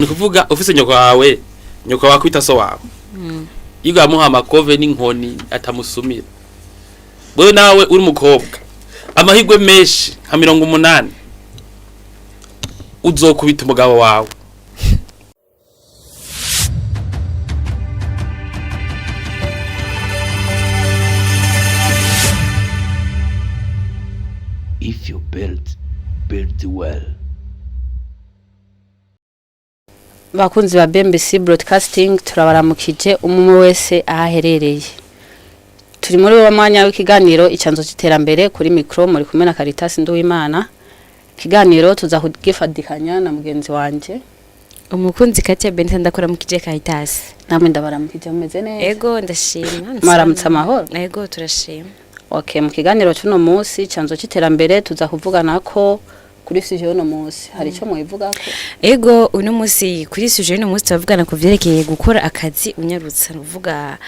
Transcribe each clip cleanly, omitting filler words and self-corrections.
Ni kuvuga ufise nyoko wawe, nyoko wawe kwita so wawe, iyo amuha amakove n'inkoni atamusumira. Wewe nawe uri umukobwa, amahirwe menshi nka 80 uzokubita umugabo wawe. If you build, build well. Bakunzi ba BMBC Broadcasting, turabaramukije umwe wese aho aherereye. Turi muri wa mwanya w'ikiganiro Icanzo c'Iterambere. Kuri micro muri kumwe na Caritas Nduwimana. Ikiganiro tuza kugifadikanya na mugenzi wanje Umukunzi Katia Benita. Ndakuramukije, Caritas. Namwe ndabaramukije. Mumeze neza? Ego, ndashima. Mwaramutse amahoro? Ego, turashima. Okay, mu kiganiro c'uno munsi Icanzo c'Iterambere tuza kuvugana ko kuri sujet y'uno munsi. Hari ico mubivugako? Ego, uno munsi kuri sujet y'uno munsi turavugana ku vyerekeye gukora akazi unyarutsa, nuvuga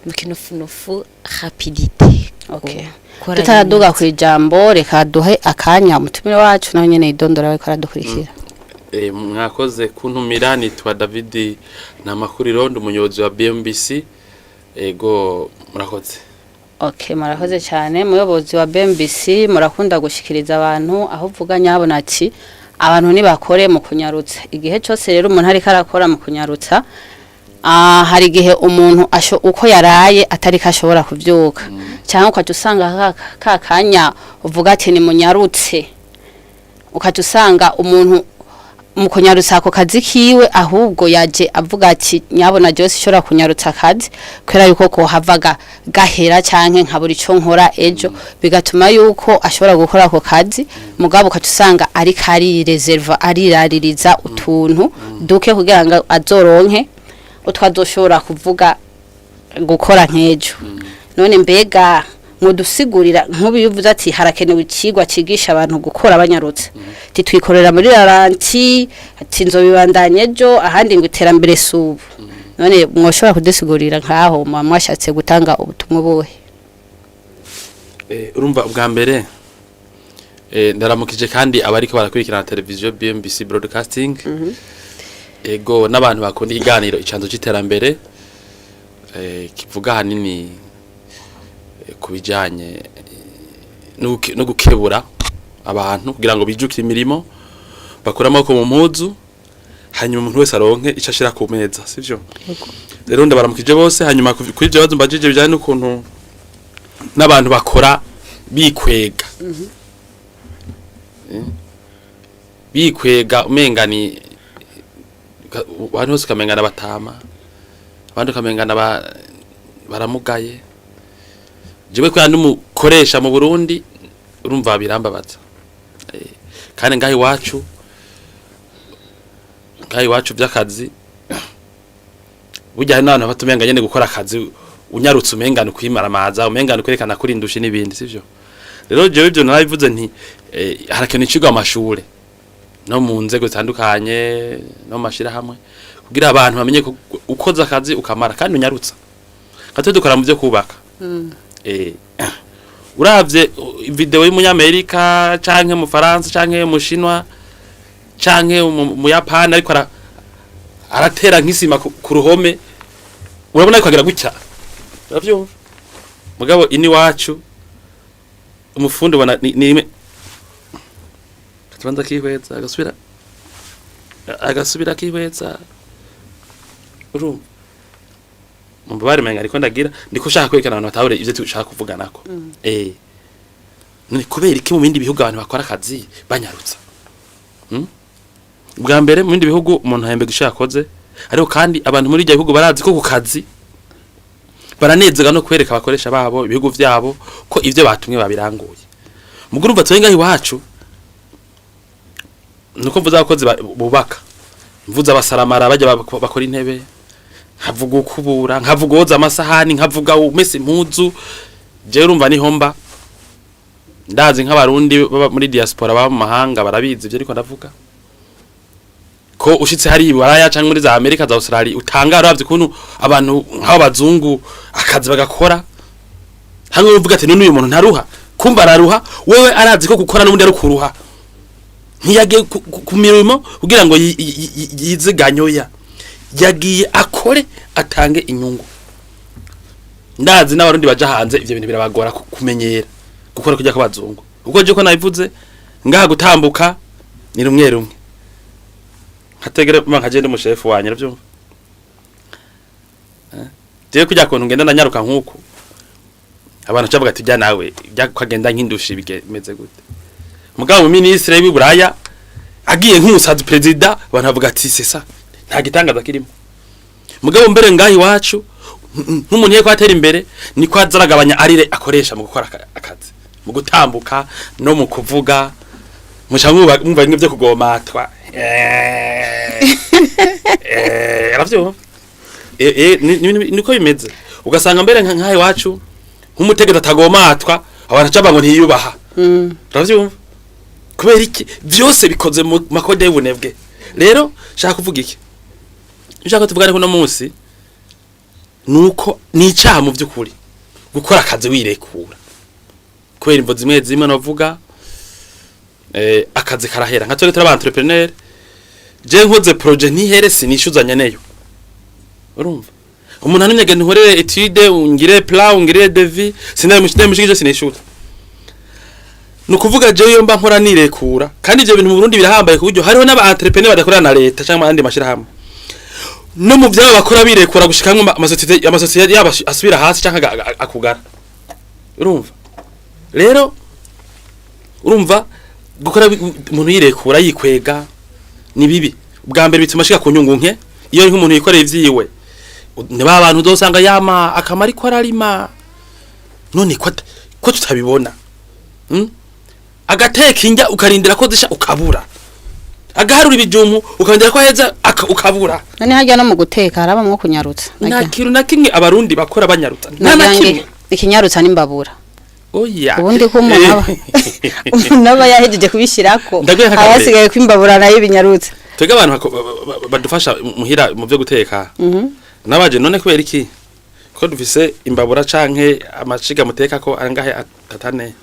mu kinofunofu rapidité. Okay. Gukora Tutaraduga nyarutsa. ku ijambo, reka duhe akanya umutumire wacu, nawe nyene yidondora we ko aradukurikira. Mwakoze kuntumira. Nitwa David Namakuriro, ndi umuyobozi wa BMBC. Ego, murakoze. Okay, murakoze cyane, muyobozi wa BMBC. Murakunda gushikiriza abantu aho uvuga nyabona ati abantu nibakore mu kunyarutsa. Igihe cyose rero umuntu ariko arakora mu kunyarutsa, hari igihe umuntu uko yaraye atari ko ashobora kuvyuka, cyangwa ukaca usanga ka kanya uvuga ati ni munyarutse, ukaca usanga umuntu mu kunyarutsa ako kazi kiwe ahubwo yaje avuga ati nyabona Jose ishobora kunyarutsa akazi kubera yuko kohavaga gahera canke nkabura ico nkora ejo, bigatuma yuko ashobora gukora ako kazi, mugabo ukaca usanga ariko ari reserva, ariraririza utuntu duke kugira ngo azoronke utwo azoshobora kuvuga gukora nk'ejo. None mbega mudusigurira, nk'ubu iyo uvuze ati harakenewe ikigwa cigisha abantu gukora banyarutse, ati twikorera muri ralenti, ati nzobibandanye ejo, ahandi ngo iterambere subu, none mwoshobora kudusigurira nkaho muba mwashatse gutanga ubutumwa buhe? Urumva ubwa mbere ndaramukije kandi abariko barakurikirana televiziyo BMBC Broadcasting, ego, n'abantu bakunda ikiganiro Icanzo c'Iterambere, kivuga ahanini ku bijanye no gukebura abantu kugira ngo bijukire imirimo, bakure amaboko mu mpuzu, hanyuma umuntu wese aronke ico ashira ku meza, sivyo? Rero ndabaramukije bose. Hanyuma kuri ivyo bibazo mbajije bijanye n'ukuntu n'abantu bakora bikwega, bikwega umenga ni abantu bose, ukamenga batama abandi, ukamenga baramugaye. Jewe kubera n'umukoresha mu Burundi, urumva birambabaza. Kandi ngaho iwacu by'akazi burya hari n'abantu bafata umenga nyene gukora akazi unyarutse umenga ni ukwimaramaza, umenga ni ukwerekana kuri indushe n'ibindi, sivyo? Rero jewe ivyo narabivuze nti harakenewe icigwa mu mashure no mu nzego zitandukanye no mu mashirahamwe kugira abantu bamenye ko ukoze akazi ukamara kandi unyarutsa. Nka dukora mu byo kubaka, uravye video y'umunyamerika canke mu Faransa canke mu Shinwa canke mu Yapani ariko aratera nk'isima ku ruhome, urabona ko agira gutya, uravyumva? Mugabo ini wacu umufundi ubona ni rimwe tubanza akihweza, agasubira akihweza. Urumva, mubare menga ariko ndagira ndiko shaka kwerekana abantu batahure ivyo tushaka kuvuganako. None kubera iki mu bindi bihugu abantu bakora akazi banyarutsa? Bwa mbere, mu bindi bihugu umuntu ahembwa ico yakoze, ariko kandi abantu muri ibyo bihugu barazi ko ku kazi baranezerwa no kwereka abakoresha babo ibihugu vyabo ko ivyo batumwe babiranguye. Mugo urumva twe ngaho iwacu, nuko mvuze abakozi bubaka, mvuze abasaramara bajya bakora intebe, nkavuga ukubura, nkavuga woza amasahani, nkavuga umesa impuzu, jewe urumva niho mba ndazi. Nk'abarundi baba muri diaspora, baba mu mahanga, barabizi ivyo ariko ndavuga, ko ushitse hari iburaya canke muri za Amerika, za Australia, utangara uravye ukuntu abantu nk'abazungu akazi bagakora hamwe, uvuga ati none uyu muntu ntaruha? Kumva araruha, wewe arazi ko gukora n'ubundi ari ukuruha. Ntiyagiye ku mirimo kugira ngo yiziganyoya, yagiye akore atange inyungu. Ndazi n'abarundi baja hanze ivyo bintu birabagora kumenyera gukora kujya kw'abazungu, ubwo je ko nabivuze ngaha, gutambuka ni rumwe rumwe, nkategere mba nkagenda umushefu wanye, uravyumva? Jewe kujya kuntu ngenda ndanyaruka nkuko abantu cavuga ati bya nawe bya kagenda nk'indushi, bimeze gute? Mugabo ministre w'i Buraya agiye nk'umusazi, president, abantu bavuga ati c'est ça, nta gitangaza kirimo. Mugabo mbere ngaho iwacu nk'umuntu yeko atera imbere niko azaragabanya arire akoresha mu gukora akazi, mu gutambuka no mu kuvuga, muca mwumva bimwe byo kugomatwa. Aravyumva. Niko bimeze, ugasanga mbere nkaho iwacu nk'umutegetsi atagomatwa abantu caba ngo ntiyubaha. Uravyumva? Kubera iki? Vyose bikoze mu ma codes y'ubunebwe. Rero shaka kuvuga iki, nshaka tuvugane kuno munsi, nuko ni icaha mu vy'ukuri gukora akazi wirekura kubera imvo zimwe zimwe novuga. Akazi karahera. Nka twebwe turi aba entrepreneur, je nkoze projet ntihere, sinishuzanya neyo. Urumva, umuntu anumye genda nkorere étude, ungire plan, ungire devis, sinamushikije, sinishuza. Nukuvuga jewe iyo mba nkora nirekura, kandi ivyo bintu mu Burundi birahambaye ku buryo hariho n'aba entrepreneur badakorera na leta cyangwa ayandi mashirahamwe, no mu vyabo bakora birekura gushikamwe amasosiyete yabo asubira hasi canke akugara. Urumva rero, urumva gukora umuntu yirekura yikwega ni bibi. Bwa mbere bituma ashika ku nyungu nke. Iyo nk'umuntu yikoreye ivyiwe, ni ba bantu uzosanga yama akamara ariko ararima, none ko tutabibona? Agateka indya ukarindira ko zisha ukabura, agaharura ibijumbu ukarindira ko heza ukabura. None harya no mu guteka harabamwo kunyarutsa? Nta kintu na kimwe abarundi bakora banyarutsa, nta na kimwe. Ikinyarutsa n'imbabura. Oya. Ubundi ko umuntu aba yahejeje kubishirako, Ndaguye nk'akarorero. aba hasigaye ko imbabura nayo ibinyarutsa. Twebwe abantu badufasha muhira mu byo guteka, nabaje none kubera iki ko dufise imbabura canke amashiga muteka ko angahe atatane,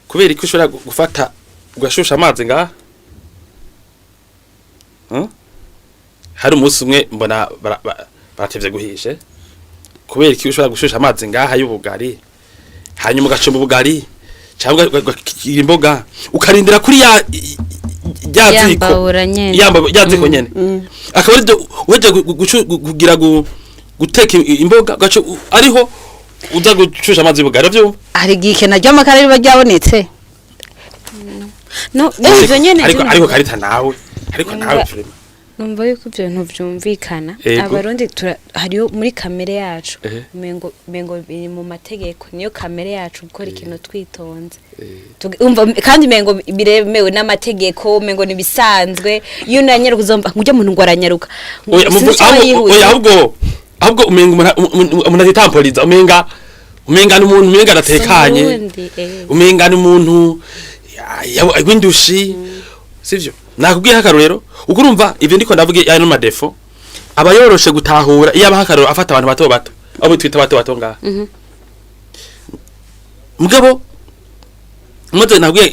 kubera iki ushobora gufata ugashusha amazi ngaha? Hari umunsi umwe mbona baratevye guhishe. Kubera iki ushobora gushusha amazi ngaha y'ubugari, hanyuma ugacumba ubugari cyangwa ugagira imboga, ukarindira kuri ya Ya ziko mbabura nyene. Ya ziko nyene, akaba ari uheje kugira guteka imboga, ugaca ariho uza gushusha amazi y'ubugari, uravyumva? Hari igihe ikena ry'amakara riba ryabonetse. No, ivyo nyene. Ariko karita nawe, ariko nawe vraiment. Numva yuko ivyo bintu vyumvikana. Abarundi hariyo muri kamere yacu, umengo biri mu mategeko, niyo kamere yacu gukora ikintu twitonze. Umva kandi umengo biremewe n'amategeko, umengo nibisanzwe. Iyo unanyaruka uzomva ngujya muntu ngo aranyaruka. Oya, Sinzi icyo aba yihuse. Oya, ahubwo umenga umuntu atitamporiza, umenga ni umuntu, umenga aratekanye. Umurundi, eh. Umenga ni umuntu w'indushi, sivyo? Nakubwiye akarorero uko urumva ivyo ndiko ndavuga, ayo no ma défauts aba yoroshe gutahura iyo abaha akarorero afata abantu bato bato, abo twita bato bato ngaha. Mugabo muze nabwiye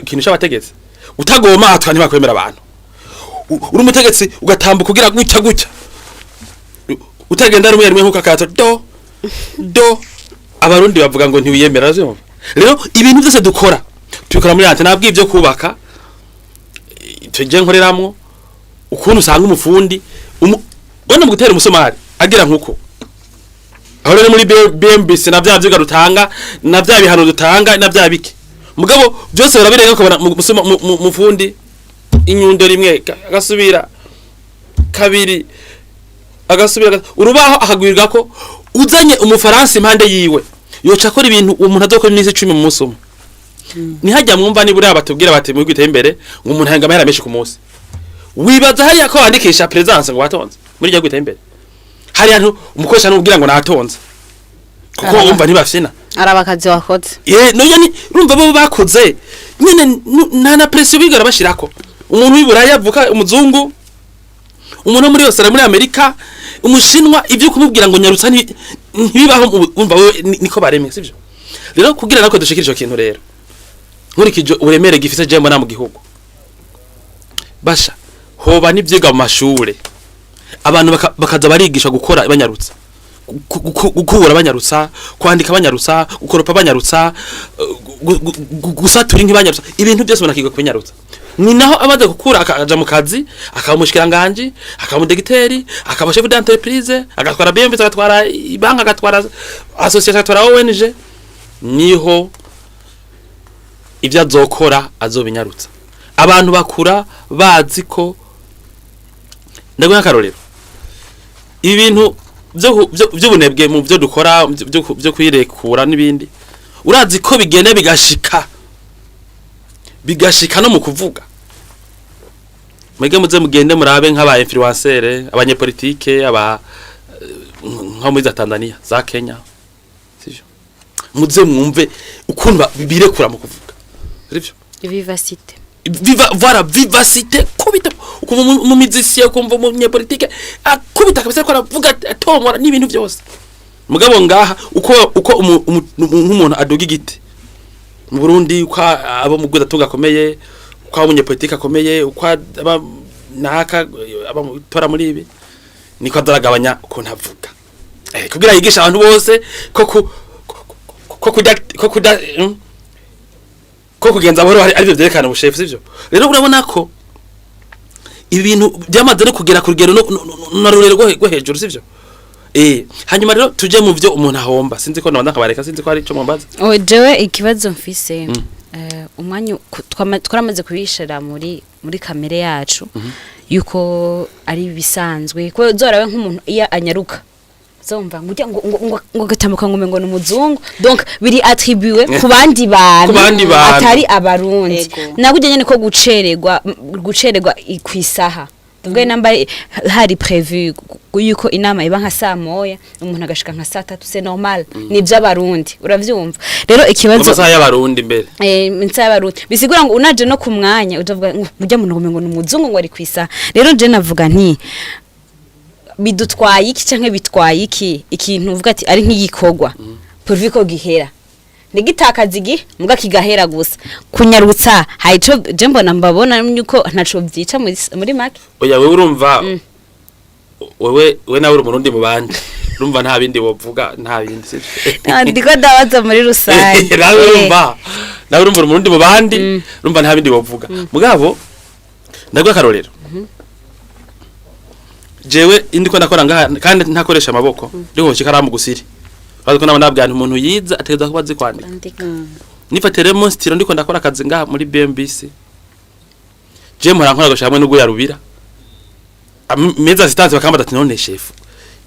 ikintu c'abategetsi, utagoma atwa ntibakwemera abantu. Uri umutegetsi ugatambuka ugira gutya gutya, utagenda rumwe rumwe nkuko akato do do, abarundi bavuga ngo ntiwiyemera, uravyumva? Rero ibintu byose dukora tubikora muri ante. Nabwiye ibyo kubaka, tujye nkoreramwo ukuntu usanga umufundi ubona mu gutera umusumari agira nkuko aho rero muri BMBC na bya vyigwa dutanga na bya bihano dutanga na bya biki, mugabo byose barabirenga, ukabona mufundi inyundo rimwe, agasubira kabiri, agasubira urubaho akagwirwa ko uzanye umufaransa impande yiwe yoca akora ibintu uwo muntu azokora iminsi 10 mu munsi umwe. Ntihajya mwumva nibura batubwira bati mu giteye imbere ngo umuntu ahembwa amahera menshi ku munsi. Wibaza hariya ko wandikisha présence ngo watonze muri iryo giteye imbere? Hariya umukoresha n'ubwira ngo natonze kuko wumva ntibafyina. Araba akazi wakoze. Ye, no yani urumva bo bakoze nyene nta na pression bigara bashirako. Umuntu w'iburaya avuka umuzungu, umuntu wo muri yose muri Amerika, umushinwa, ibyo kumubwira ngo nyarutsa ntibibaho. Umva wewe, niko baremye, sivyo? Rero kugira nako dushikira ico kintu rero Nkurikije uburemere gifise je mbona mu gihugu, basha hoba n'ivyigwa mu mashure, abantu bakaza barigisha gukora banyarutsa, gukubura banyarutsa, kwandika banyarutsa, gukoropa banyarutsa, gusatura inkwi banyarutsa, ibintu byose banakiga kubinyarutsa. Ni naho amaze gukura akaja mu kazi, akaba umushikiranganji, akaba umudegiteri, akaba chef d'entreprise, agatwara BMB, agatwara ibanki, agatwara association, agatwara ONG, niho ibyo azokora azobinyarutsa. Abantu bakura bazi ko, ndaguha akarorero, ibintu vy'ubunebwe mu byo dukora, byo kwirekura n'ibindi, urazi ko bigenda bigashika no mu kuvuga. Mwege muze mugende murabe nk'aba influenceur, abanyepolitike, aba nko muri za Tanzania, za Kenya, sivyo? Muze mwumve ukuntu birekura mu kuvuga, sivyo? Vivacité. Viva, voilà, vivacité. Kubita ukumva mu musicien, ukumva umunyepolitike akubita kabisa, ariko aravuga atomora n'ibintu byose. Mugabo ngaha uko nk'umuntu aduga igiti mu Burundi, uko abo mu gwiza akomeye, uko aba umunyepolitike akomeye, uko aba naka aba tora muri ibi, niko adaragabanya ukuntu avuga, kugira yigisha abantu bose ko ku ko kujya ko kuda ko kugenza buhoro arivyo vyerekana ubushefu, sivyo? Rero urabona ko ibintu byamaze no kugera ku rugero na rurero rwo hejuru, sivyo? Hanyuma rero tuje mu vyo umuntu ahomba. Sinzi ko nabanza nkabareka, sinzi ko hari ico mwambaza. Oh, jewe ikibazo mfise, umwanya twaramaze kubishira muri kamere yacu yuko ari bisanzwe ko zorawe nk'umuntu iyo anyaruka zomva ngo ujya ngo gatambuka ngo umengo ni umuzungu, donc biri attribué ku bandi bantu Ku bandi bantu. atari Abarundi. Nakujya nyene ko gucererwa kw'isaha, tuvuge namba hari prévu yuko inama iba nka saa 1, umuntu agashika nka saa 3, c'est normal, ni ivy'Abarundi, uravyumva? Rero ikibazo Amasaha y'Abarundi mbere. Insa y'Abarundi bisigura ngo unaje no ku mwanya ujavuga ngo mujya muntu ngo ni umuzungu, ngo ari kw'isaha. Rero je navuga nti bidutwaye iki canke bitwaye iki ikintu uvuga ati ari nk'igikorwa pourvu ko gihera, ntigitakaza igihe muga kigahera gusa. Kunyarutsa hari ico je mbona mbabona yuko ntaco vyica muri make. Oya, wewe urumva, wewe we nawe uri Umurundi mu bandi, urumva nta bindi wovuga, nta bindi, sivyo? Ndiko ndabaza muri rusange. Nawe urumva, nawe urumva uri Umurundi mu bandi, urumva nta bindi wovuga. Mugabo ndaguha akarorero. Jewe indi ko ndakora ngaha kandi ntakoresha amaboko, ndiko ikaramu gusiri, bazi ko nabo nabwira nti umuntu yize ategerezwa kuba azi kwandika. Andika. Nifatire mu stylo, ndiko ndakora akazi ngaha muri BMBC, je mpora nkora gasha hamwe n'ubwo yarubira meza assistance, bakambaza ati: "None chef,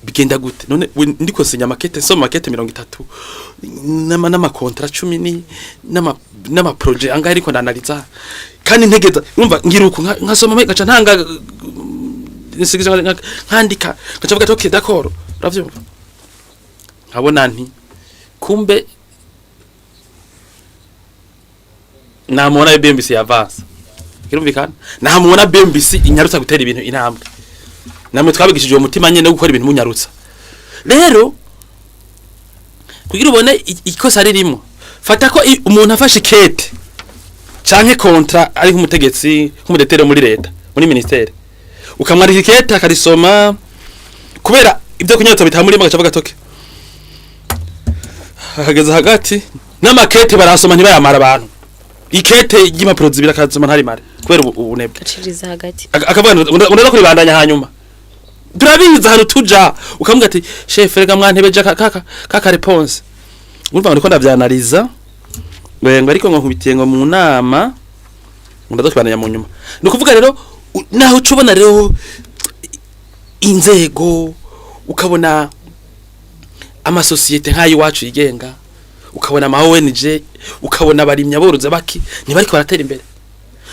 bigenda gute?" None we ndiko sinya makete, nsoma makete 30 n'ama contrat 10 ni n'ama projet angahe ariko ndanaliza kandi ntegeza, urumva ngira uku nkasoma gaca ntanga insigizo, nkandika, gaca mvuga ati: "Okay, d'accord." Uravyumva, nkabona nti kumbe namubona BMBC avance, kirumvikana, namubona BMBC inyarutsa gutera ibintu intambwe. Namwe twabigishije uwo mutima nyene wo gukora ibintu munyarutsa. Rero kugira ubone ikosa ririmo, fata ko umuntu afashe ikete canke contrat ari nk'umutegetsi, nk'umudetere muri leta, muri ministère, ukamwandika ikete akarisoma, kubera ibyo kunyarutsa bitamurimo, agaca avuga ati: "Okay." Hageze hagati n'amakete barasoma ntibayamara. Abantu ikete ry'impapuro zibiri akazoma ntarimare kubera ubunebwe. Gaciriza hagati. Akavuga ngo ndaza kuribandanya hanyuma. Turabizi ahantu tuja, ukamubwira ati: "Chef, rega mwantebeje kaka réponse." Urumva ngo ndiko ndavyanaliza ngo ariko ngo nkubitiye ngo mu nama, ngo ndaza kubandanya mu nyuma. Ni ukuvuga rero naho uca ubona rero inzego, ukabona amasosiyete nk'ay'iwacu yigenga, ukabona ama ONG, ukabona abarimyi, aborozi, baki ntibariko baratera imbere.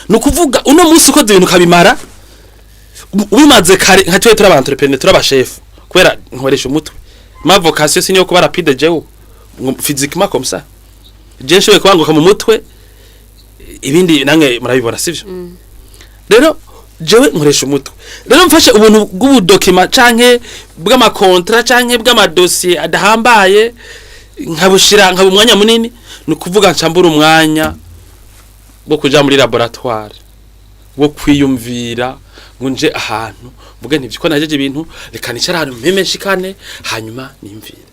Ni ukuvuga uno munsi ukoze ibintu ukabimara ubimaze kare, nka twe turi aba entrepreneur, turi abashefu, kubera nkoresha umutwe, ma vocation si niyo kuba rapide. Jewe ngo physiquement comme ça, je nshoboye kubanguka mu mutwe, ibindi namwe murabibona, sivyo? Rero jewe nkoresha umutwe. Rero mfashe ubuntu bw'ubudokima canke bw'amakontra canke bw'amadosiye adahambaye, nkabushira nkaba umwanya munini, ni ukuvuga ncambura umwanya. bwo kuja muri laboratoire, bwo kwiyumvira ngo nje ahantu mvuge nti ko najeje ibintu, reka nicara ahantu mpeme nshikane, hanyuma nimvire.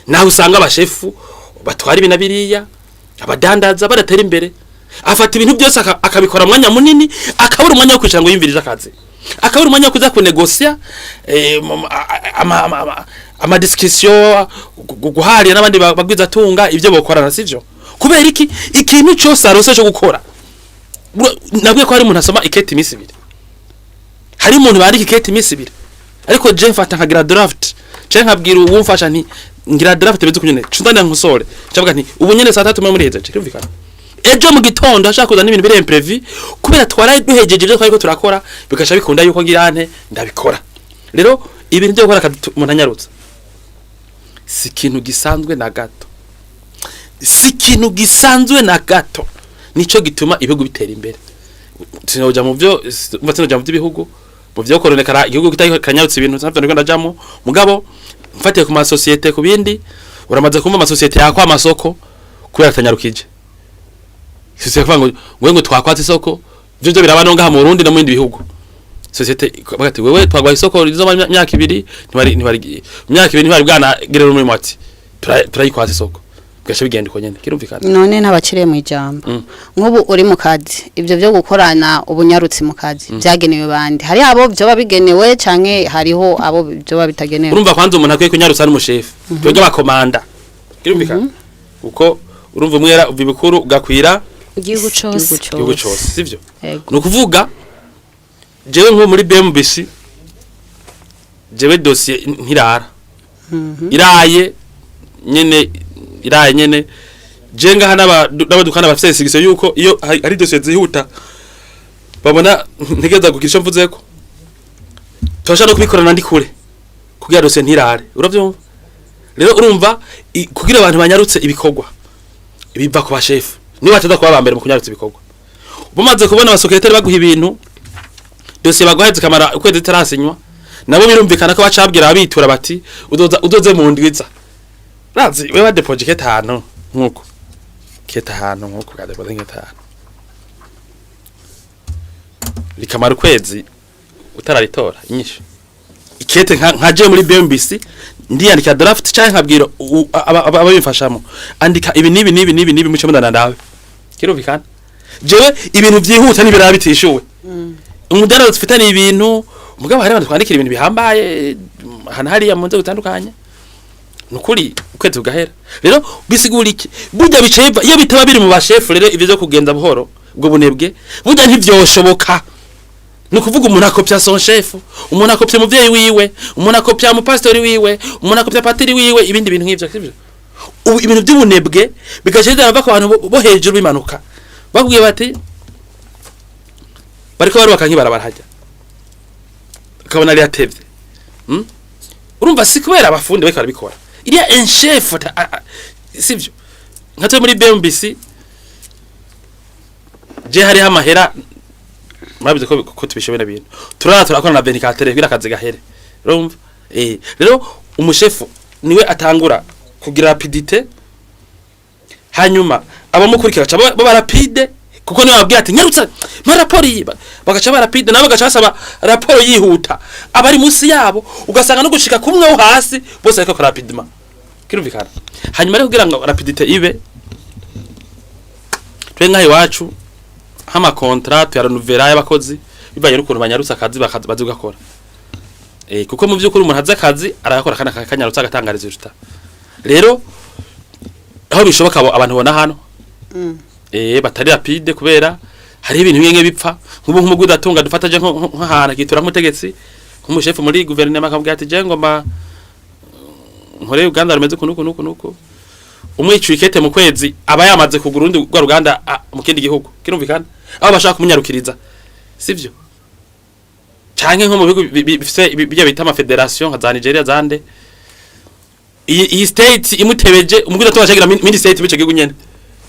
Naho usanga abashefu batwara ibi na biriya, abadandaza badatera imbere, afata ibintu byose akabikora umwanya munini, akabura umwanya wo kwicara ngo yiyumvirize akazi, akabura umwanya wo kuza kunegosia ama discussion, guharira n'abandi bagwizatunga ibyo bokorana, sivyo? Kubera iki? Ikintu cyose arose cyo gukora. Nabwiye ko hari umuntu asoma iketi iminsi 2, hari umuntu bandika iketi iminsi 2, ariko je mfata nkagira draft, je nkabwira uwumfasha nti ngira draft beze kunyene cundana nkusore, cavuga nti ubu nyene saa 3 muri hejeje, kirumvikana. Ejo mu gitondo hashaka kuzana ibintu biri imprévu, kubera twaraye duhejeje ibyo twariko turakora, bigasha bikunda yuko ngira nte ndabikora. Rero ibintu byo gukora akazi umuntu anyarutsa si ikintu gisanzwe na gato, si ikintu gisanzwe na gato. Nico gituma ibihugu bitera imbere. Sinoja mu byo, umva, sinoja mu by'ibihugu, mu byo koronekara igihugu kitakanyarutse ibintu ntavyo ndiko ndajamo. Mugabo mfatiye ku masosiyete, ku bindi, uramaze kumva amasosiyete yakwa amasoko kubera atanyarukije. Sosiyete kuvuga ngo twakwatse isoko, ivyo byo biraba no ngaha mu Burundi no mu bindi bihugu. Sosiyete bagati wewe twagwa isoko rizoma myaka 2, ntibari myaka 2, ntibari bwana gerera umurimo, ati turayikwatse isoko, bigaca bigenda uko nyene, kirumvikana. None ntabaciriye mu ijambo, nk'ubu uri mu kazi, ibyo byo gukorana ubunyarutsi mu kazi byagenewe bande? Hari abo byoba bigenewe canke hariho abo byoba bitagenewe? Urumva, kwanza umuntu akwiye kunyarutsa n'umushefu, twebwe abakomanda, kirumvikana, kuko urumva umwera uva ibikuru ugakwira igihugu cose. Igihugu cose, sivyo? Yego. Ni ukuvuga jewe nko muri BMBC, jewe dossier ntirara, iraye nyene, iraye nyene. Je ngaha n'abadukana bafise insigisi yuko iyo hari dossier zihuta babona ntegeza kugira ico mvuzeko, turashaka no kubikorana ndi kure kugira dossier ntirare, uravyumva? Rero urumva kugira abantu banyarutse ibikorwa biva ku bashefu, niba bataza kuba aba mbere mu kunyarutsa ibikorwa. Bumaze kubona abasekretari baguha ibintu, dosiye baguhaye zikamara ukwezi zitarasinywa, nabo birumvikana ko bacabwira abitura bati udoza udoze mu ndwiza. Razi we badepoje ketanu nkuko ketanu nkuko kadepoje ketanu likamara ukwezi utararitora inyishu. Ikete nkaje muri BMBC ndiyandika draft canke nkabwira ababimfashamo andika ibi nibi nibi nibi nibi, muco mudana ndawe, kirumvikana. Jewe ibintu vyihuta nibiraba bitishuwe, umudandaza ufitanye ibintu, mugabo hari abantu twandikira ibintu bihambaye ahantu hariya mu nzego zitandukanye, nukuri ukwezi kugahera. Rero bisigura iki? Burya bicaye iyo bitaba biri mu bashefu, rero ivyo vyo kugenda buhoro, ubwo bunebwe burya ntivyoshoboka. Ni ukuvuga umuntu akopya son chef, umuntu akopya umuvyeyi wiwe, umuntu akopya umupasitori wiwe, umuntu akopya patiri wiwe, ibindi bintu nk'ivyo, sivyo? Ubu ibintu by'ubunebwe bigaca biva ku bantu bo hejuru bimanuka. Bakubwiye bati bariko barubaka nk'ibarabara hajya, ukabona riratevye, Urumva si kubera abafundi bariko barabikora, iriya un chef sivyo? Nka twe muri BMBC, je hariho amahera, murabizi ko tubishoboye na bintu turara turakora na 24 kugira akazi gahere, urumva? Rero umushefu niwe atangura kugira rapidité, hanyuma abamukurikira baca baba rapide, kuko niwe babwira ati nyarutsa mpa raporo iyi. Bagaca ba rapide, nabo bagaca basaba raporo yihuta abari munsi yabo, ugasanga no gushika kumwe wo hasi bose ariko rapidement, kirumvikana. Hanyuma rero kugira ngo rapidité ibe, twe nk'aha iwacu nk'ama contrat tuyarenuvera y'abakozi bivanye n'ukuntu banyarutsa akazi, bazi gukora, kuko mu by'ukuri umuntu azi akazi aragakora kandi akanyarutsa agatanga résultat. Rero aho bishoboka abantu bona hano batari rapide, kubera hari ibintu bimwe bipfa nk'ubu nk'umugwizatunga dufata je nk'ahantu akitura nk'umutegetsi, nk'umushefu muri guverinoma, akabwira ati je ngomba nkore Uganda rumeze uku nuku nuku nuku, umwicuye ikete mu kwezi aba yamaze kugura urundi rwa ruganda mu kindi gihugu, kirumvikana, aho bashaka kumunyarukiriza, sivyo? Canke nko mu bihugu bifise bijya bita ama fédération nka za Nigeria zande, iyi state imutebeje umugwizatunga acagira mini state bice gihugu nyene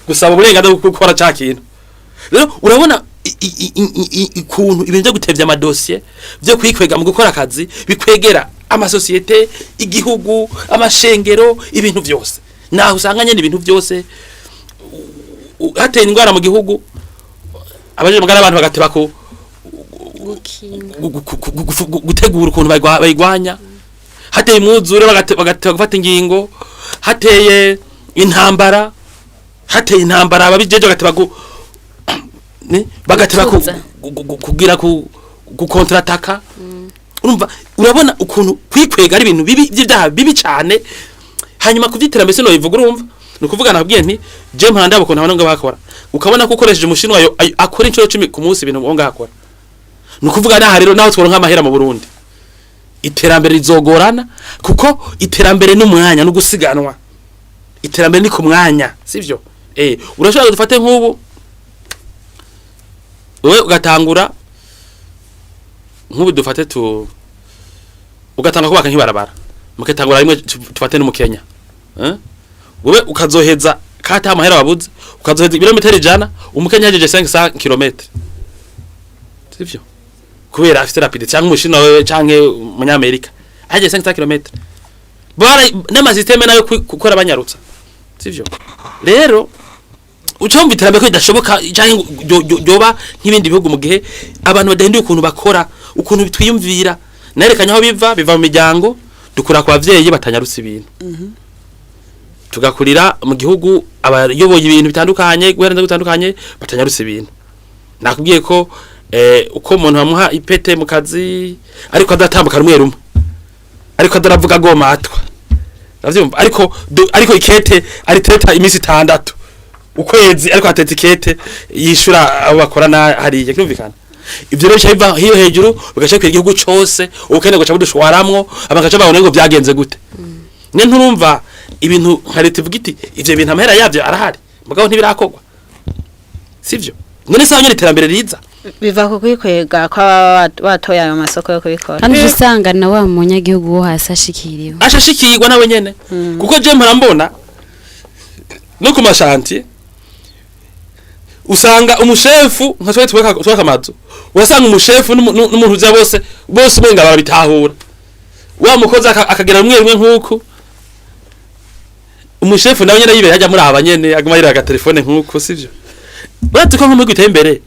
gusaba uburenganzira bwo gukora ca kintu. Rero urabona ukuntu ibintu byo gutevya amadosiye, byo kwikwega mu gukora akazi, bikwegera amasosiyete, igihugu, amashengero, ibintu byose. Naho usanga nyene ibintu byose hateye indwara mu gihugu. Abaje magara abantu bagateba ku Gukinga. Gutegura ukuntu bayigwanya. Hateye umwuzure, bagateba gufata ingingo. Hateye intambara, ababijeje bagateba bagateba Gutuza. Kugira ku gukontrataka. Urumva, urabona ukuntu kwikwega ari ibintu bibi by'ibyaha bibi cyane. Hanyuma kuvyiterambere sino bivuga. Urumva, ni ukuvuga nabwiye nti je mpanda ukuntu abantu ngo bakora, ukabona ko ukoresheje umushinwa akora inshuro 10 ku munsi ibintu ngo ngakora. Ni ukuvuga naha rero, naho tworonka amahera mu Burundi, iterambere rizogorana, kuko iterambere n'umwanya no gusiganwa. Iterambere ni ku mwanya, sivyo? Urashobora dufate nk'ubu wewe ugatangura, nk'ubu dufate tu ugatanga kubaka nk'ibarabara, mukatangura rimwe, tufate no mu Kenya, eh? Wewe ukazoheza kata amahera wabuze, ukazoheza ibirometero 100, umukenya yajeje 500 km, sivyo? Kubera afite rapide, cyangwa umushinwa wewe canke umunyamerika aje 500 km, bara n'ama système nayo gukora banyarutsa, sivyo? Rero ucumva iterambere ko ridashoboka canke ngo ryoba nk'ibindi bihugu mu gihe abantu badahinduye ukuntu bakora, ukuntu twiyumvira. Nerekanye aho biva. Biva mu miryango, dukura ku bavyeyi batanyarutsa ibintu, tugakurira mu gihugu abayoboye ibintu bitandukanye, guhera inzego zitandukanye, batanyarutsa ibintu. Nakubwiye ko uko umuntu bamuha ipete mu kazi ariko adatambuka rumwe rumwe, ariko adaravuga agomatwa, uravyumva? Ariko ariko ikete ariteta iminsi 6, ukwezi, ariko ateta ikete yishura abo bakorana hariya. Kirumvikana, ivyo rero bica biva hiyo hejuru, bigaca bikwira igihugu cose. Ubukene bugaca budushwaramwo, abantu bagaca babona ngo vyagenze gute. Ne nturumva ibintu nka leta ivuga iti ivyo bintu amahera yavyo arahari, mugabo ntibirakorwa, sivyo? None se abanyene iterambere riza? Biva ku kwikwega kw'ababa batoye ayo masoko yo kubikora. Kandi uca usanga na wa munyagihugu wo hasi ashikiriwe. Ashashikirwa nawe nyene, kuko je mpora mbona no ku ma chantier, usanga umushefu nka twe twubaka amazu, urasanga umushefu n'umuntu uza bose bose umenga barabitahura, wa mukozi akagera rumwe rumwe nk'uku. Umushefu nawe nyene yibera hajya muri aba nyene, aguma yirira agatelefone nk'uku, sivyo? Uretse ko nk'umugwi uteye imbere,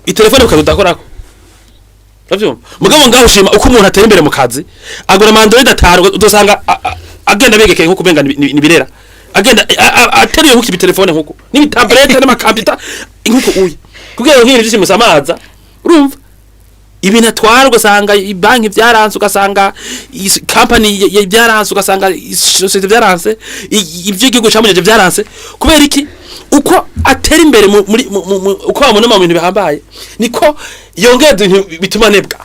itelefone ukazudakorako, uravyumva? Mugabo ngaho ushima uko umuntu atera imbere mu kazi, agura ama Android 5, udosanga agenda begekeye nkuko umenga ni birera, agenda ateruye nkuko ibitelefone, nkuko n'ibi tablette n'amakamputa nkuko uyi kugira ngo nk'ibintu byinshi musamaza. Urumva ibintu atwara, ugasanga banki byaranse, ugasanga company byaranse, ugasanga société byaranse, ibyo igihugu camunyeje byaranse. Kubera iki? Uko atera imbere muri uko bamubona mu bintu bihambaye, niko yongera ibintu bituma anebwa.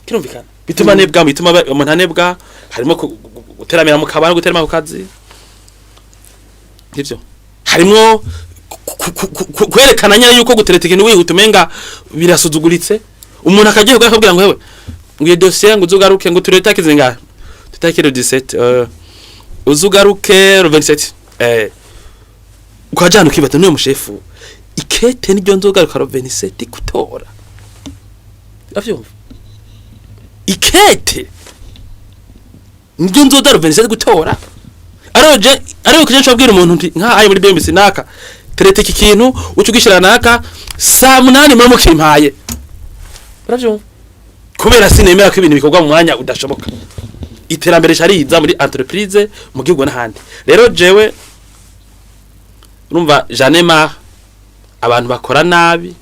Kirumvikana, bituma anebwa, bituma umuntu anebwa harimo guteramira mu kabari, guterama ku kazi, ivyo harimo kwerekana nyine yuko gutereta ikintu wihuta umenga birasuzuguritse. Umuntu akagiye akabwira ngo hewe, ngo iyo dossier ngo uzugaruke, ngo tureta kizinga tutakire 17, uzugaruke le 27. Ukajana ukibata n'uyo mushefu ikete niryo nzogaruka le 27 gutora, uravyumva? Ikete niryo nzoza le 27 gutora. Aroje ariko kuje nshobwira umuntu nti nka ayo muri BMC naka terete iki kintu uca ugishira naka saa 8 muri mukimpaye, uravyumva? Kubera sinemera ko ibintu bikorwa mu mwanya udashoboka, iterambere shariza muri entreprise, mu gihugu n'ahandi. Rero jewe urumva j'en ai marre abantu bakora nabi,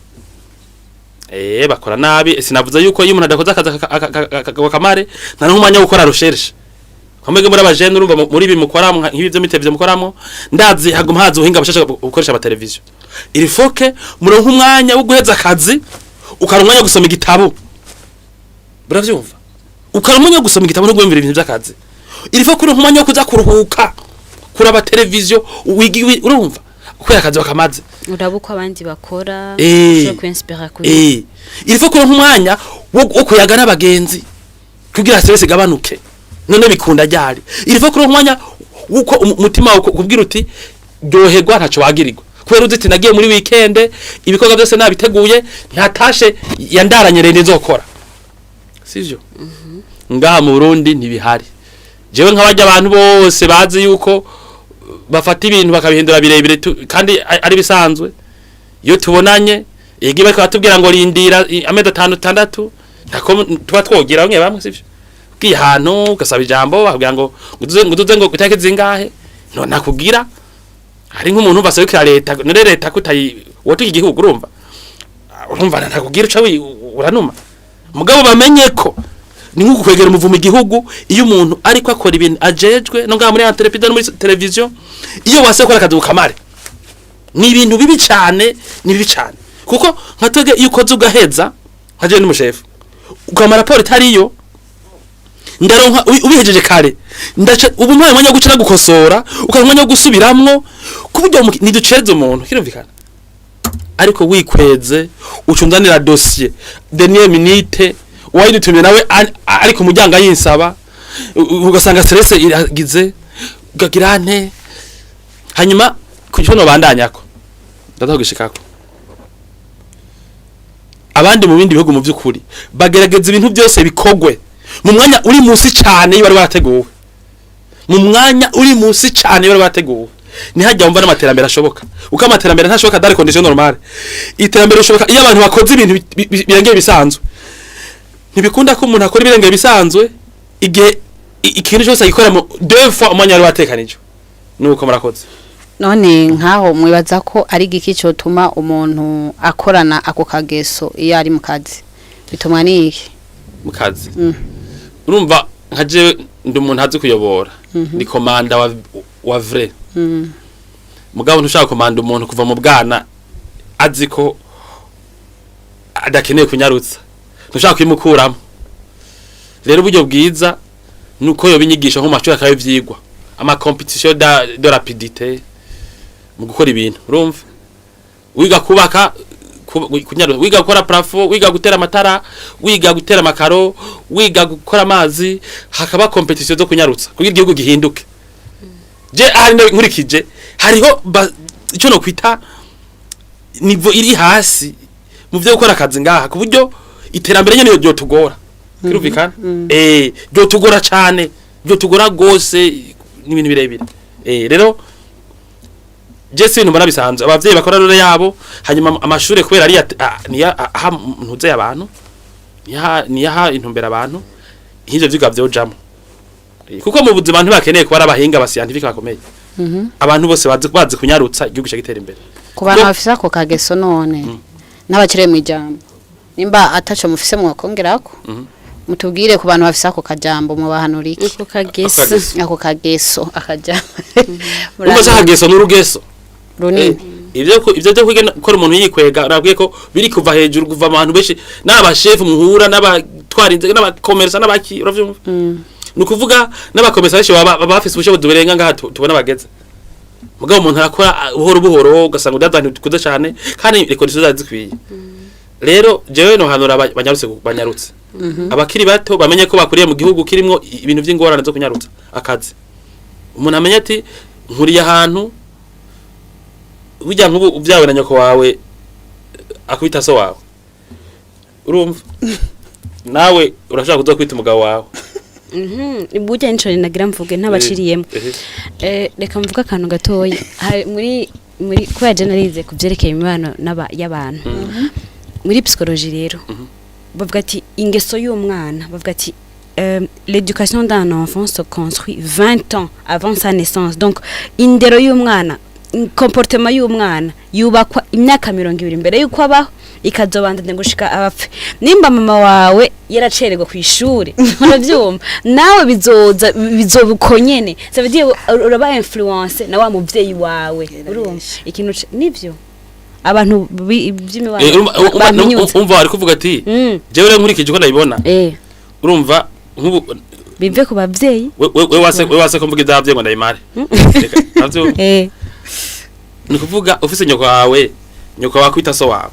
bakora nabi. Sinavuze yuko iyo umuntu adakoze akazi kamare nta n'umwanya wo gukora recherche. Kamwe muri abajene, urumva, muri ibi mukoramo, nk'ibi byo mitevyo mukoramo, ndazi haguma haza ubuhinga bushasha bukoresha ama televiziyo. Il faut que muronke umwanya wo guheza akazi, ukaronka umwanya wo gusoma igitabo, buravyumva? Ukaronka umwanya wo gusoma igitabo no guhembera ibintu by'akazi. Il faut que uronke umwanya wo kuza kuruhuka, kuraba televiziyo, wigi urumva, kubera akazi bakamaze. Uraba uko abandi bakora, ushobora kwinspira kuri Il faut kuronka umwanya wo kuyaga n'abagenzi kugira stress igabanuke. None bikunda ryari? Il faut kuronka umwanya wuko umutima wawe kubwira uti ryoherwa, ntaco wagirirwa, kubera uzi ati nagiye muri weekend, ibikorwa byose nabiteguye, nta tâche yandaranye rero nzokora, sivyo? Ngaha mu Burundi ntibihari. Jewe nk'abajya abantu bose bazi yuko bafata ibintu bakabihindura birebire kandi ari bisanzwe, iyo tubonanye Yego, bariko batubwira ngo rindira amezi 5 6, ntako tuba twogira bamwe bamwe, sivyo? Ugiye ahantu ugasaba ijambo, bakubwira ngo uduze ngo kutariki zingahe, no nakugira hari nk'umuntu baserukira leta, none leta kutayi wotuka igihugu, urumva ntakugira uca uranuma. Mugabo bamenye ko ni nko kwegera umuvumo igihugu iyo umuntu ariko akora ibintu ajejwe, no ngaha muri entreprise no muri television, iyo wase gukora akazi ukamare, ni ibintu bibi cyane, ni bibi cyane, kuko nka twebwe iyo ukoze ugaheza, nka jewe n'umushefu, ukama raporo itariyo, ndaronka ubihejeje kare, ndaca ubu mpaye umwanya wo guca gukosora, ukaronka umwanya wo gusubiramwo, ku buryo ntiducereze umuntu, kirumvikana. Ariko wikweze ucunzanira dossier dernière minute, uwayidutumye nawe ari ku muryango ayinsaba, ugasanga stress iragize, ukagira nte. Hanyuma ku cyo bandanyako ndaza gushikako, abandi mu bindi bihugu mu by'ukuri bagerageza ibintu byose bikogwe mu mwanya uri munsi cyane iyo bari bateguwe, mu mwanya uri munsi cyane iyo bari bateguwe, ntihajya wumva n'amaterambere ashoboka, uko amaterambere ntashoboka dans les conditions normales. Iterambere rishoboka iyo abantu bakoze ibintu birengeye ibisanzwe. Ntibikunda ko umuntu akora ibirengeye ibisanzwe igihe ikintu cyose agikora mu deux fois umwanya wari watekanijwe. Nuko murakoze. None nkaho mwibaza ko ari igiki cyotuma umuntu akorana ako kageso iyo ari mu kazi? Bitumwa n'iki? Mu kazi, urumva nka jewe ndi umuntu azi kuyobora, ni commandant wa vrai. Mugabo ntushaka komanda umuntu kuva mu bwana azi ko adakeneye kunyarutsa, ntushaka kwimukuramo. Rero uburyo bwiza nuko yoba inyigisho nko mu mashuri, akaba ivyigwa, ama compétition de rapidité mu gukora ibintu. Urumva, wiga kubaka, kunyarutsa, wiga gukora plafond, wiga gutera amatara, wiga gutera amakaro, wiga gukora amazi, hakaba compétition zo kunyarutsa kugira igihugu gihinduke. Je ahari nkurikije hariho ico no kwita niveau iri hasi mu vyo gukora akazi ngaha, ku buryo iterambere nyene ryotugora, kirumvikana, ryotugora cane, ryotugora gose, n'ibintu birebire. Rero je si ibintu mbona bisanzwe, abavyeyi bakora rero yabo, hanyuma amashure kubera ari niya aha ntuze abantu, niyaha intumbera abantu, nk'ivyo vyigwa vyojamwo. Kuko mu buzima ntibakeneye kuba ari abahinga ba scientifique bakomeye, abantu bose bazi kunyarutsa, igihugu gitera imbere. Ku bantu bafise ako kageso, none n'abakiriye mu ijambo, nimba ataco mufise mwakongerako, mutubwire, ku bantu bafise ako kajambo mubahanura iki? Ako kageso. Ako kageso. Ako kageso, akajambo. Urumva se akageso n'urugeso runini. Ivyo byo kwiga gukora umuntu yikwega, nabwiye ko biri kuva hejuru, kuva abantu benshi n'abashefu muhura n'abatwara inzego n'abakomersa n'abaki, uravyumva, ni ukuvuga n'abakomersa benshi baba bafise ubushobozi burenga ngaha tubona bageze. Mugabo umuntu arakora buhoro buhoro, ugasanga udaza ntikuze cyane kandi les conditions zari zikwiye. Rero jewe no hanura banyarutse, banyarutse, abakiri bato bamenye ko bakuriye mu gihugu kirimwo ibintu vy'ingorane zo kunyarutsa akazi. Umuntu amenye ati nkuriye ahantu burya nk'ubu ubyawe na nyoko wawe akubita so wawe, urumva nawe urashobora kuza kwita umugabo wawe. Burya nico nagira mvuge ntabaciriyemo. Reka mvuge akantu gatoya. Muri kubera je narize ku vyerekeye imibano y'abantu muri psychologie, rero bavuga ati ingeso y'umwana, bavuga ati l'éducation d'un enfant se construit 20 ans avant sa naissance. Donc indero y'umwana, comportement y'umwana yubakwa imyaka 20 mbere y'uko abaho, ikazobandanya gushika abapfe. Nimba mama wawe yaracererwa ku ishuri, uravyumva, nawe bizoza bizoba uko nyene. Ça veut dire uraba influencé na wa muvyeyi wawe. Urumva ikintu nivyo abantu by'imibano bamenyutse. Umva, ari kuvuga ati jewe rero nkurikije uko ndabibona, urumva nk'ubu bive ku bavyeyi. We wase ko mvuga ivy'abavyeyi ngo ndabimare. Reka, navyo ni ukuvuga ufise nyoko wawe, nyoko wawe kwita so wawe,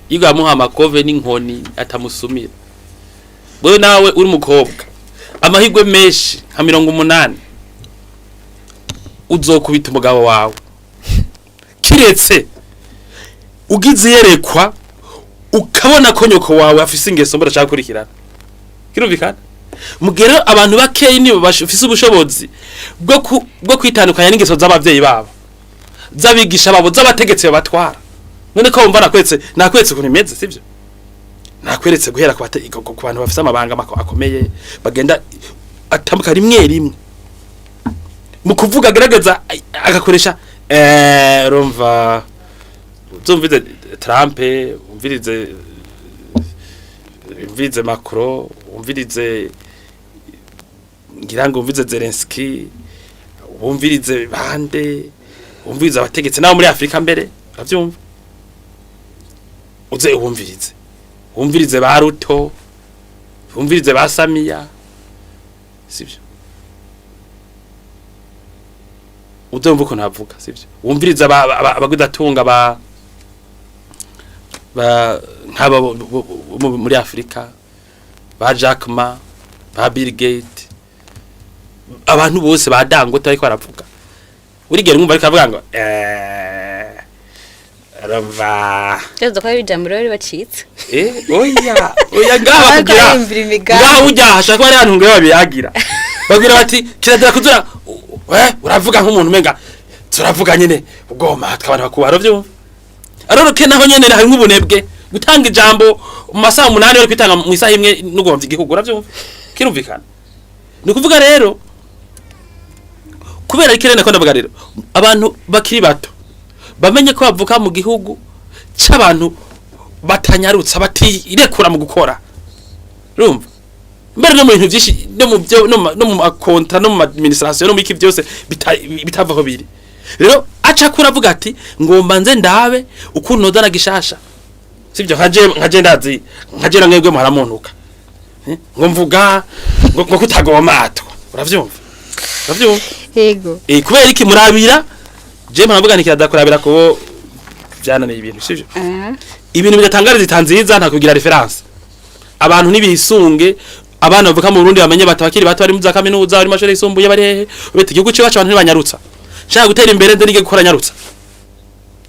iyo ugamuha amakove n'inkoni atamusumira, wewe nawe uri umukobwa, amahirwe menshi nka 80 uzokubita umugabo wawe, kiretse ugize iyerekwa ukabona ko nyoko wawe afise ingeso mbi udashaka gukurikirana, kirumvikana. Mugihe rero abantu bakeyi nibo bafise ubushobozi bwo kwitandukanya n'ingeso z'abavyeyi babo, z'abigisha babo, z'abategetsi babatwara. None ko wumva nakwetse ukuntu imeze, sivyo? Nakweretse guhera ku bantu bafise amabanga akomeye, bagenda atambuka rimwe rimwe mu kuvuga, agerageza agakoresha urumva, uzumvize Trump, umvirize Macron, umvirize, ngira ngo umvirize Zelensky, wumvirize bande, wumvirize abategetsi nabo muri Afrika mbere, uravyumva, uze wumvirize ba Ruto, wumvirize ba Samia, sivyo? Uze wumva ukuntu bavuga, sivyo? Wumvirize abagudatunga ba nk'aba bo muri Afrika, ba Jack Ma, ba Bill Gates, abantu bose ba Dangote ariko baravuga, urigera mwumva ariko aravuga ngo urumva. Byose ko ari ijambo rero ribacitse. Oya, oya, ngaha Ariko bakubwira ariyumvira imigambi. Ngaha ujya hashaka bari ahantu ngaho babiyagira, babwira bati kirazira kuzura uravuga nk'umuntu umenga turavuga nyene ugoma abantu bakubara, uravyumva? Aroroke naho nyene hari nk'ubunebwe gutanga ijambo mu masaha 8 bari kwitanga mu isaha imwe n'ugomvya igihugu, uravyumva? Kirumvikana. Ni ukuvuga rero, kubera ikirere nako ndavuga rero, abantu bakiri bato bamenye ko bavuka mu gihugu c'abantu batanyarutsa, batirekura mu gukora, urumva, mbere no mu bintu byinshi, no mu byo no mu makontra, no mu administration, no mu iki byose bitavaho biri. Rero aca kura avuga ati ngomba nze ndabe ukuntu nozana gishasha, sibyo? Nkaje ndazi nkaje namwebwe muharamuntuka. Ngo mvuga ngo kutagomatwa, uravyumva? Uravyumva? Yego. Kubera iki murabira je muravuga nti kiraza kubo byananiye ibintu, sivyo? Ibintu bidatangariza itanziza nta kugira reference. Abantu nibisunge, abana bavuka mu Burundi bamenye bati abakiri bato bari mu za kaminuza, bari mu mashuri yisumbuye, bari hehe, bete igihugu cyacu abantu ntibanyarutsa. Nshaka gutera imbere nze nige gukora nyarutsa,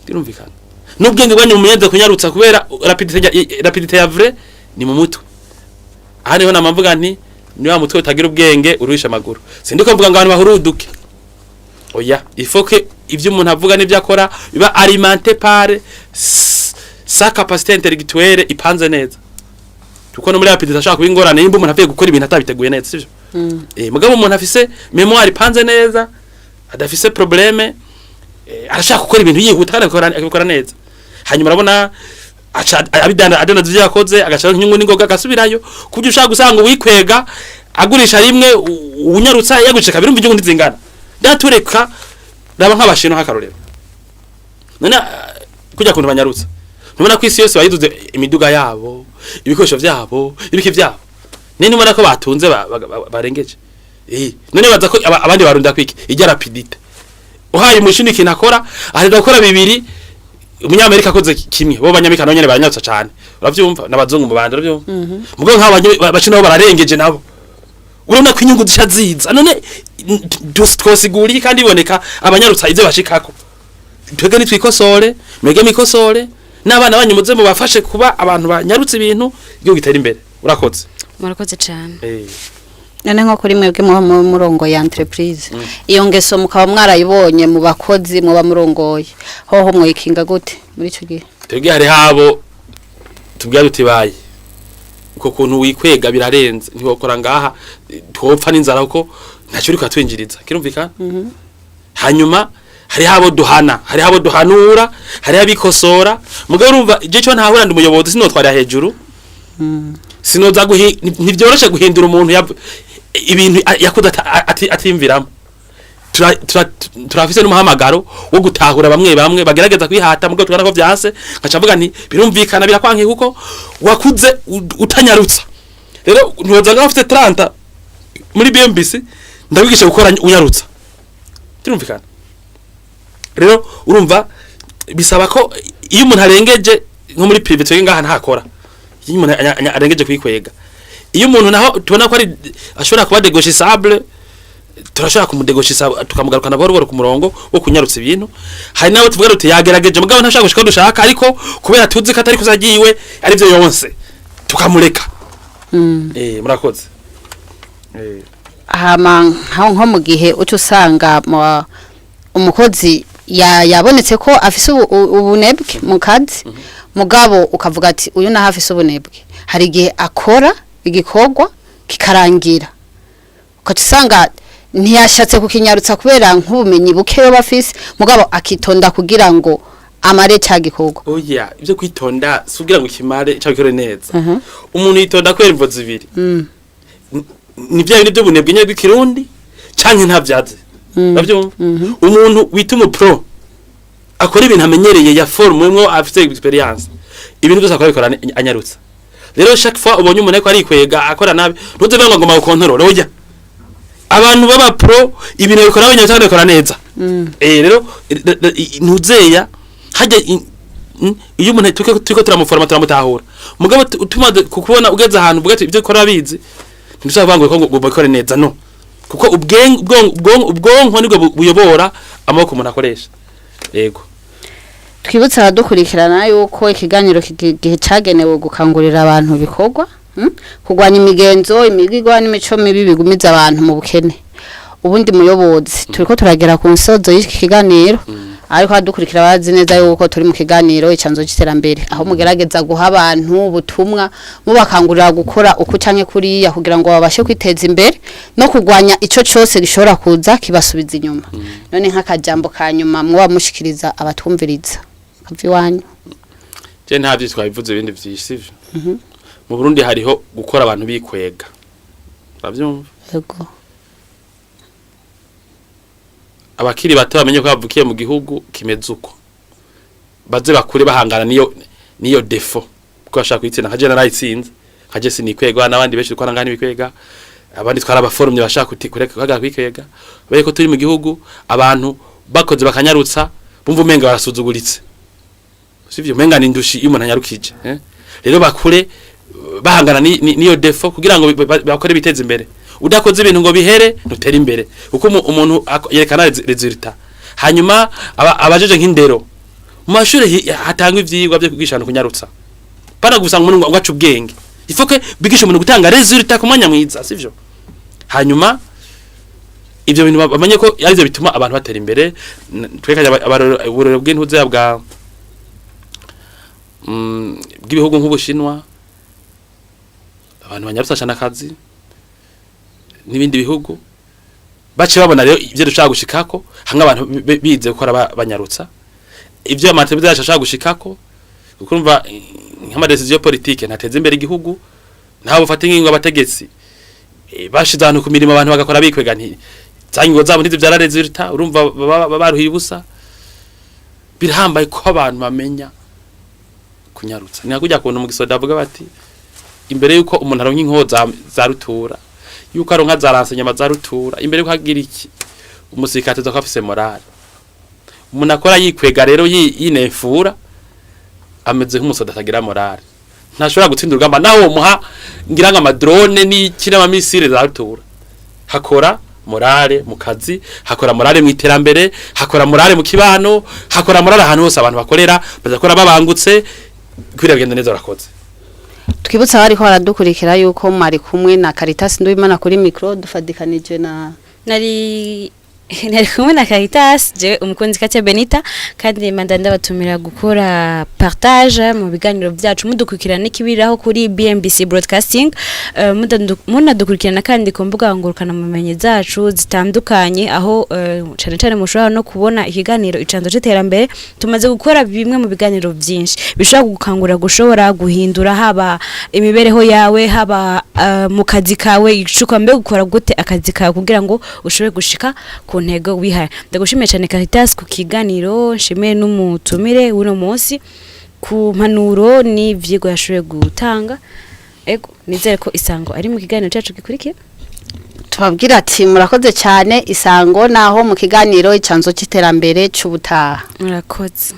birumvikana n'ubwenge bwanyu mumenye kunyarutsa, kubera rapidité ya vrai ni mu mutwe. Aha niho namavuga nti ni wa mutwe utagira ubwenge uruhisha amaguru. Sindiko mvuga ngo abantu bahuruduke, oya, il faut que ivyo umuntu avuga n'ivyo akora biba alimenté par sa capacité intellectuelle ipanze neza, kuko no muri rapidité ashaka kuba ingorane nimba umuntu avuye gukora ibintu atabiteguye neza, sivyo? Mugabo umuntu afise mémoire ipanze neza, adafise problème, arashaka gukora ibintu yihuta kandi akabikora neza. Hanyuma urabona aca abidana, adana ivyo yakoze, agashaka inyungu n'ingoga, agasubirayo. Kubyo ushaka gusanga uwikwega agurisha rimwe, unyarutsa yagurisha kabiri, umva inyungu ntizingana. Ndatureka raba nk'abashino nk'akarorero. None kujya kuntu banyarutsa, ntubona ko isi yose bayiduze imiduga yabo, ibikoresho vyabo, ibiki vyabo? None ubona ko batunze barengeje. None baza ko abandi barunda kwiki ijya rapidité. Uhaye umushini ikintu akora, ahita gukora bibiri, umunyamerika akoze kimwe. Bo banyamerika nabo nyene baranyarutsa cane, uravyumva, n'abazungu mu bandi, uravyumva? Mugabo nk'abo bashino bo bararengeje nabo, urabona ko inyungu zisha ziza. None twosigura iki kandi iboneka abanyarutsa ivyo bashikako? Twebwe nitwikosore, mwege mikosore, n'abana banyu muze mubafashe kuba abantu banyarutse ibintu, igihugu gitera imbere. Urakoze. Murakoze cyane. None nko kuri mwebwe muba mu murongo ya entreprise, iyo ngeso mukaba mwarayibonye mu bakozi muba murongoye, hoho mwikinga gute muri ico gihe? Twebwe hari habo tubwira duti baye uko kuntu wikwega birarenze, ntiwokora ngaha, twopfa n'inzara kuko ntacyo uriko atwinjiriza, kirumvikana. Hanyuma hari habo duhana, hari habo duhanura, hari abikosora. Mugabo urumva je cyo ntahura, ndi umuyobozi, sinotwarira hejuru, sinoza guhi, ntibyoroshe guhindura umuntu ibintu yakuze atimviramo. Turafise n'umuhamagaro wo gutahura bamwe bamwe bagerageza kwihata, mugabo tubona ko vyanse, nkaca mvuga nti birumvikana, birakwankiye kuko wakuze utanyarutsa. Rero ntiwoza ngaho ufite 30 muri BMBC ndabigisha gukora unyarutsa, birumvikana. Rero urumva bisaba ko iyo umuntu arengeje nko muri privé, twebwe ngaha ntakora, iyo umuntu arengeje kwikwega, iyo umuntu naho tubona ko ari ashobora kuba dégauchissable, turashobora kumudégaugissa tukamugarukana buhoro buhoro ku murongo wo kunyarutsa ibintu. Hari nabo tuvuga ruti yagerageje, mugabo ntashaka gushika aho dushaka, ariko kubera tuzi ko atari kuzagiwe ari byo yonse, tukamureka. Murakoze. Hama nko mu gihe uca usanga umukozi Yabonetse ko afise ubunebwe mu kazi, mugabo ukavuga ati uyu naho afise ubunebwe, hari igihe akora igikorwa kikarangira, ukaca usanga ntiyashatse kukinyarutsa kubera nk'ubumenyi buke yoba afise, mugabo akitonda kugira ngo amare ca gikorwa. Oya, ibyo kwitonda si ugira ngo ikimare cyangwa ikore neza. Umuntu yitonda kubera imvo zibiri: ni bya bindi by'ubunebwe nyine bw'ikirundi, canke ntabyaze. Urabyumva? Umuntu wita umu pro akora ibintu amenyereye, ya forme mwo afite expérience, ibintu byose akora bikora anyarutsa. Rero chaque fois ubonye umuntu ariko arikwega, akora nabi, ntuze ngo ngoma gukontorora. Oya, abantu baba pro ibintu bikora banyarutsa kandi bikora neza. Rero ntuzeya hajya iyo umuntu turiko turamuforma, turamutahura. Mugabo tumaze kukubona ugeze ahantu uvuga ati ibyo ukora bizi, ntidushobora kuvuga ngo bikore neza, no kuko ubwonko nibwo buyobora amaboko umuntu akoresha. Yego. Twibutse abadukurikirana yuko ikiganiro gihe cagenewe gukangurira abantu ibikorwa, kurwanya imigenzo, imigigwa n'imico mibi bigumiza abantu mu bukene. Ubundi muyobozi, turiko turagera ku nsozo y'iki kiganiro, ariko abadukurikira bazi neza yuko turi mu kiganiro Icanzo c'Iterambere, aho mugerageza guha abantu ubutumwa mubakangurira gukora uku canke kuriya kugira ngo babashe kwiteza imbere no kurwanya ico cose gishobora kuza kibasubiza inyuma. None nk'akajambo ka nyuma muba mushikiriza abatwumviriza kava iwanyu? Je nta vyinshi twabivuze, ibindi vyinshi sivyo. Mu Burundi hariho gukora abantu bikwega, uravyumva? Yego. Abakiri bato bamenye ko bavukiye mu gihugu kimeze uko, baze bakure bahangana niyo défaut, kuko bashaka kuyitsinda. Nka je narayitsinze, nka je sinikwega, n'abandi benshi dukora ngani bikwega, abandi twara abaforumye bashaka kureka kuhagarara kwikwega. Baye ko turi mu gihugu abantu bakoze bakanyarutsa bumva umenga barasuzuguritse, sivyo? Umenga ni indushi iyo umuntu anyarukije, eh? Rero bakure bahangana niyo défaut kugira ngo bakore biteze imbere. Udakoze ibintu ngo bihere, ntutere imbere, kuko umuntu yerekana résultat. Hanyuma abajeje nk'indero mu mashuri, hatangwa ivyigwa byo kwigisha abantu kunyarutsa, pana gusa ngo umuntu ngo ace ubwenge. Il faut que bigisha umuntu gutanga résultat ku mwanya mwiza, sivyo? Hanyuma ivyo bintu bamenye ko arivyo bituma abantu batera imbere. Twekanye uburorero bw'intuze bwa bw'ibihugu nk'Ubushinwa, abantu banyarutsa cyane akazi, n'ibindi bihugu. Bace babona rero ivyo dushaka gushikako hamwe abantu bize gukora banyarutsa, ivyo amateleviziyo yacu ashaka gushikako, kuko urumva nk'ama décisions politiques ntateza imbere igihugu. Ntabwo bafata ingingo abategetsi, bashize ahantu ku mirimo abantu bagakora bikwega, nti za ngingo zabo ntizivyara résultat, urumva baba baruhiye ubusa. Birahambaye ko abantu bamenya kunyarutsa. Ni kujya kuntu mu gisoda bavuga bati imbere yuko umuntu aronka inkoho za rutura, yuko aronka za renseignements za rutura, imbere yuko agira iki, umusirikare ateza ko afise morale. Umuntu akora yikwega rero, yinefura, ameze nk'umusoda atagira morale, ntashobora gutsinda urugamba naho womuha ngira ngo ama drones n'iki n'ama missiles za rutura. Hakora morale mu kazi, hakora morale mu iterambere, hakora morale mu kibano, hakora morale ahantu hose abantu bakorera, bazakora babangutse kwira bigenda neza. Urakoze. Twibutse abariko baradukurikira yuko mwari kumwe na Caritas Nduwimana kuri micro, dufadikanije na Nari kumwe na Caritas, je umukunzi Katia Benita, kandi manda ndabatumira gukora partage mu biganiro byacu, mudukurikirana n'ikibiraho kuri BMBC Broadcasting, munadukurikirana kandi ku mbuga ngurukana mumenyi zacu zitandukanye, aho cane cane mushobora no kubona ikiganiro Icanzo c'Iterambere. Tumaze gukora bimwe mu biganiro byinshi bishobora gukangura gushobora guhindura haba imibereho yawe, haba mu kazi kawe, icuka mbe gukora gute akazi kawe kugira ngo ushobore gushika ku ntego wihaye. Ndagushimiye cyane Caritas ku kiganiro, nshimiye n'umutumire w'uno munsi ku mpanuro n'ivyigwa yashoboye gutanga. Ego, nizere ko isango ari mu kiganiro cyacu gikurikira. Tubabwira ati murakoze cyane, isango naho mu kiganiro Icanzo c'Iterambere c'ubutaha. Murakoze.